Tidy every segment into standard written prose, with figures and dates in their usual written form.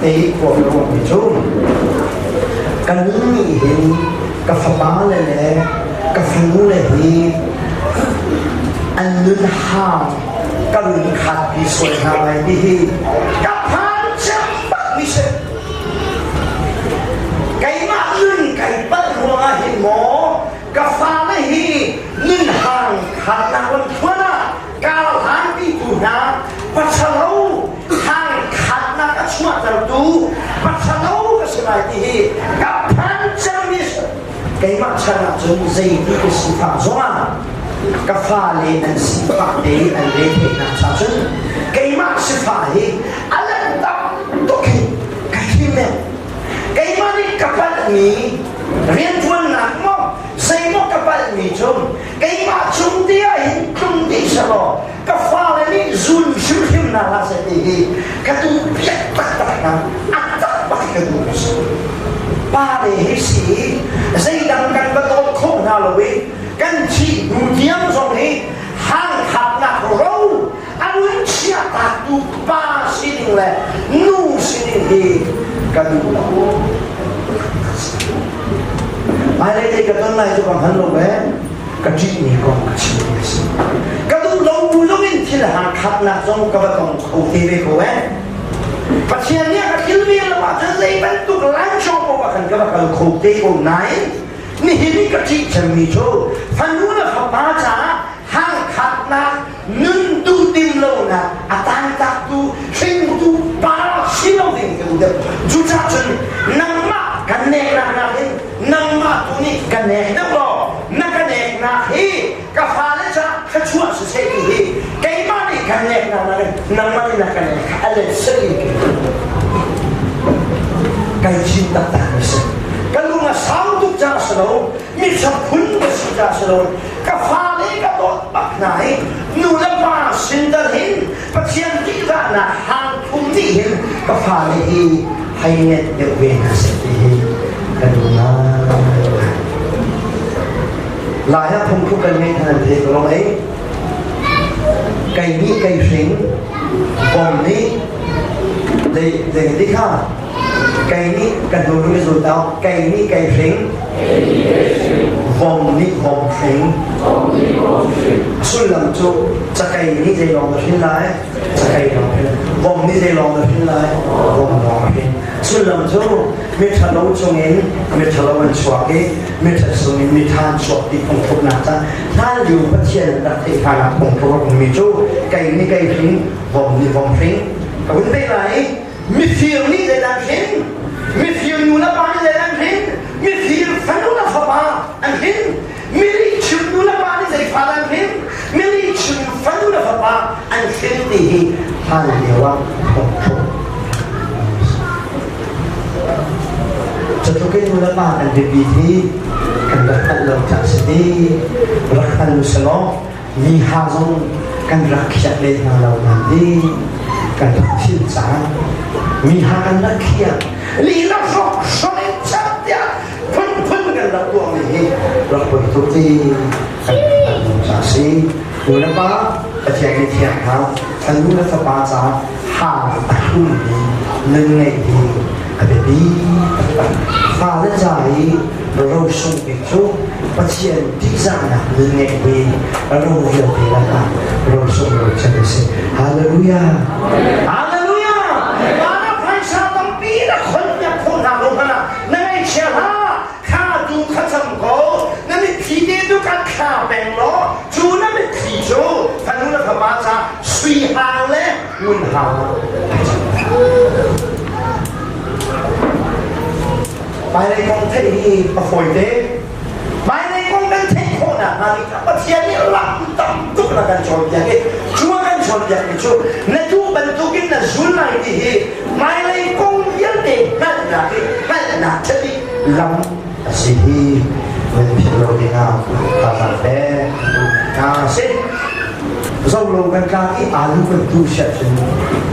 te i khua ka ruahmi cu ka nun nih hin ka fapa le le ka fanu le hi an nun hang ka run khat pi sual hna lai ti hi ka phan cem bak mi si. Keimah nun kai palh ruangah hin maw ka fale hi nun hang khatnak lam thluan ah kar hlanpitu hna pathalo hang khatnak a chuahtertu pathalo ka si lai ti hi ka phan cemmi si. Keimah chan ahcun zeiti ka sifah zongah ka fale an sifah te an re theihnak cha cun keimah sifah hi a lan tam tuk hi ka him e. Keimah nih ka palhmi rianṭuannak maw zeimaw ka palhmi cu keimah cung te ah hin tlung dih selaw ka fale nih zun hrimhrim hna hlah seh ti hi ka duh piak taktak hna, a tak bak ka duh mi si. Pa le hi si zeidang kan va dawt khawh hna lo i kan thih hnu tiang zong hi hangkhatnak ro a nun chiahtaktu pa sining le nu sining hi ka duh lo. Hmailei te ka ton lai cu ka hngal lo ve. Ka ṭihmi kong ka chim a si. Ka duh lo bu zong in thil hangkhatnak zong ka va tong kho te ve ko eh. Pathian nih a ka kilven lo ahcun zei bantuk lancawng paoh ah khan ka va kal kho te ko nain nihin i ka ṭih cemmi cu fanu le fapa caah hangkhatnak nun duhdim lonak a tantaktu hringtu pa si lo ding ka duh deuh. Cucaah cun nangmah kan neknak nakin nangmah tu nih ka nek deuh law na ka neknak hi ka fale caah thluachuah siseh ti hi keimah nih kan neknak nakin nangmah nih na ka nek kha a let sel in kai chin taktak mi si. Ka lung a sau tuk caah si lo, mi phun ka si caah si lo, ka fale ka dawt bak hna i nu le pa sin tal hin Pathian tihzahnak hang phum nih hin ka fale hi hei nget deuh ve hna seh ti hi ka duh ngai. Lai ah phungthluk kan ngei hna nan thei ko lo ei. Kei nih kei hring, bom nih zei zei ti kha kei nih ka hnu i zul tau kei nih kei hring, vom nih vom hring. Sullam cu cakei nih zei lawng na hrin lai, cakei lawng hrin. Vom nih zei lawng na hrin lai, vom lawng hrin. Sullam cu miṭhalo chungin miṭhalo an chuak i miṭha chungin miṭha an chuak ti phungthluknak ca hlanlio Pathian an rak theih hlanah phungthluk a ummi cu kei nih kei hring, vom nih vom hring. Ka vun pe lai i mifir nih zeidah an hrin? Mifir nu le pa nih zeidah an hrin? Mifir fanu le fapa an hrin. Milihchim nu le pa nih zei fa an hrin? Milihchim fanu le fapa an hrin ti hi hlan lio ah phungthluk. Cutluk in nu le pa kan biapi hi kan rak hngalh lo caah si ti rak hngal u selaw mi ha zong kan rak khiak len hna lo nan ti kan rak thil caan mi ha kan rak khiak lila hrok hrok in chat tiah phunphun kan rak tuahmi hi rak poi tuk ti kan hngalh lo caah si. Nu le pa Pathian nih thiang hna fanu le fapa caah hang a hlummi nun ngeih hi a biapi taktak. Fale ca i rosung bik cu Pathian ṭihzahnak nun ngeih hi ro vialte lakah rosung rochan a si. Hallelujah! Hallelujah! Van ah phaisa tampi na khon piak khawh hna lo hmanh ah na ngaihchia hlah. Kha tu kha cam ko. Na mitthli te tu kan thla peng law cu na mitthli cu fanu le fapa ca sui hang le ngun hang ah ai cang. Hmailei kong theih hi a fawi te. Hmailei kong kan theih khawhnak hnga ding caah Pathian nih lam tam tuk na kan cawnpiak i cu a kan cawnpiakmi cu na duh bantukin na zul lai ti hi hmailei kong vialte hngalhnak i hngalhnak ṭhalik lam a si hi nan philh lo dingah thazaang pek hna sih. Zolo kan tlak i alu kan tu siah cun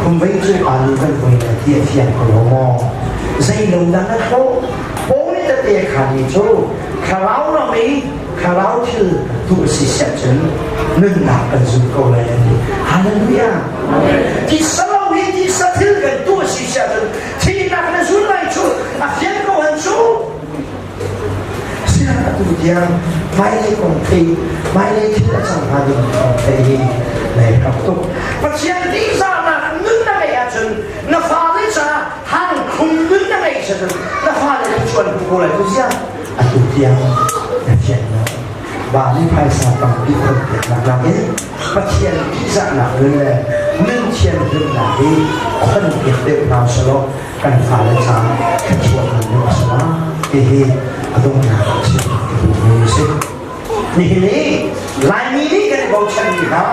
khumvei cu alu kan voi lai ti a fiang ko lo maw? Zei lo dah na thawh? Paul tete khami cu thlarau ram i thlarau thil tu a si siah cun nunnak kan zum ko lai an ti. Hallelujah! Tisa lo hi tisa thil kan tu a si siah cun thihnak. tiang hmailei kong thei, hmailei thil a cang hnga ding kong thei hi nai hrap tuk. Pathian tihzahnak nun na ngeih ahcun na fale caah hangkhum nun na ngeih cun na fale cu chuan hmu ko lai tu zia atu tiang na fian lo. Bali phaisa tampi khon piaknak nakin Pathian tihzahnak nun le nun thianhlimnak hi khon piak deuh hna selaw kan fale caah thluachuah nan deuh a si lai ti hi a donghnak ah chim ka duhmi a si. Nihin i Laimi nih kan i bochanmi hna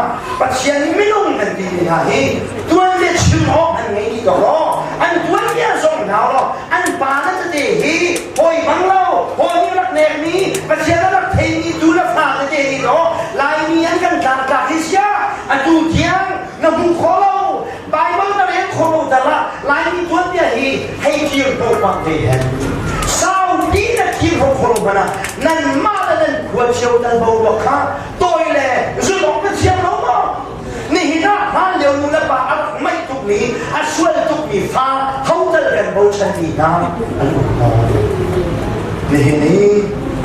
Pathian minung kan timi hna hi tuanbia chim awk an ngei dih dawkaw an tuanbia zong hna law an pa le tete hi hawi bang lo hawi nih rak nekmi Pathian a rak theimi tu le fa tete nih law Laimi an kan tlangtlak hi sia atu tiang na hmu kho lo Baibal na rel kho lo tal ah Laimi tuanbia hi hei kir hnawh pah ve hen. Saupi na kir hnawh kho lo hmanh ah nanmah le nan khua cio tal boruak kha tawi le zulh awk na thiam lo maw? Nihin ah hlan lio nu le pa a rak maih tukmi, a sual tukmi fa hotal kan bochanmi hna an um hna. Nihin i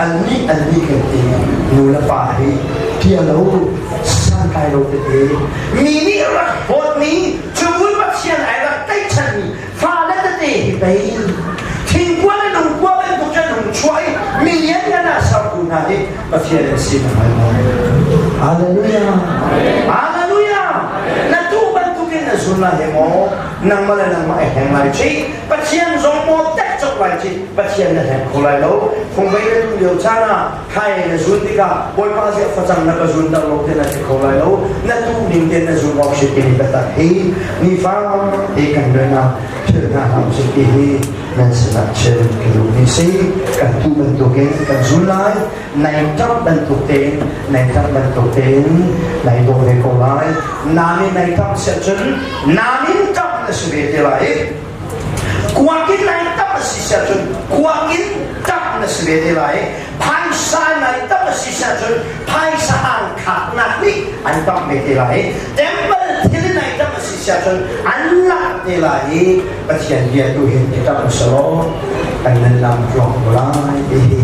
annih annih kan ti nu le pa hi tia lo santlai lo tete mi nih rak hlawtmi cubul Pathian ai rak tlaihchanmi fale tete hi pei thingkua le lungkua bantuk cun hung chuah i mi lianngan ah sertu hna hi Pathian an si na hngal maw? Hallelujah! Hallelujah! Na tu bantukin na zun lai he maw? Nangmah le nangmah ai hleng lai ci Pathian zong maw tek cok lai ci Pathian na hleng kho lai lo phungbei na tu lio caan ah Khai na zun tikah Bawipa ziah facang na ka zun ter lo te na ti kho lai lo na tu ning te na zun awk si timi biatak hi nifa te kan nun ah thil hna hna usih ti hi nan sinah chim ka duhmi si kan tu bantukin kan zun lai nai ṭap bantuk tein nai ṭap bantuk tein nai dawh ve ko lai namin nai ṭap siah cun namin ṭap na si ve te lai Kuakin nai tam a si siah cun kuakin tap na si ve te lai. Phaisa nai tam a si siah cun phaisa ang khaknak nih an tam ve te lai. Temple thil nai tam a si siah cun an lak te lai i Pathian bia tu hin i tam selaw kan nan lam tluang ko lai ti hi.